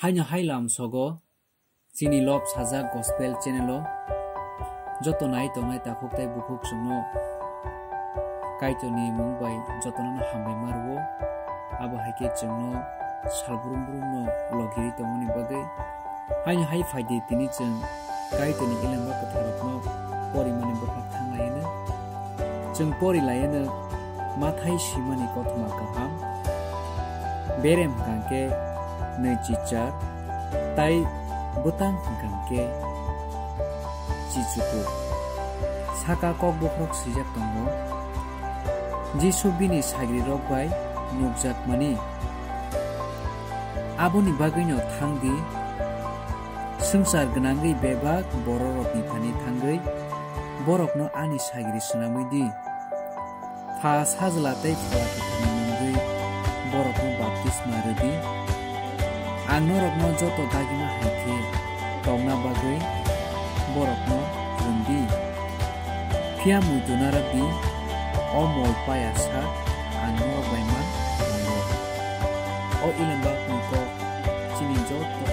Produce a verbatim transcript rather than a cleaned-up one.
Haino hai lamsogo chini lob sajak gospel channel o joto nai tongnai takhuk tei bukhuk chwngno Kaitorni mung bai jotono hambai ma rwo. Abo hai khe chwngno salbrum brumno logiri tongmani bagwi. Haino hai phaidi tini chwng Kaitorni Elemba Kwtharokno porimani bwkhak thang lai hwno. Chwng pori lai hwno Mathai swimani kothoma kaham, berem hwnkha khe nwichichar, tai bwtang hwnkha khe chichukur. Saka kok bokhorok swijak tongo, Jisu bini sagrirok bai nukjakmani. Aboni bagwino thang di, swngchar gwnangwi bebak bororokni thani thangwi borokno ani sagri swnamwi di. Pha Sajla tei Phola Kwtharni mungwi borokno baptisma rw di. Ang norokno joto dagima hai khe tongna bagwi borokno phrwng di. Phiya muitu narwk di, o mol paya sak ang norok bai ma tongo. O Elembakni kok chini joto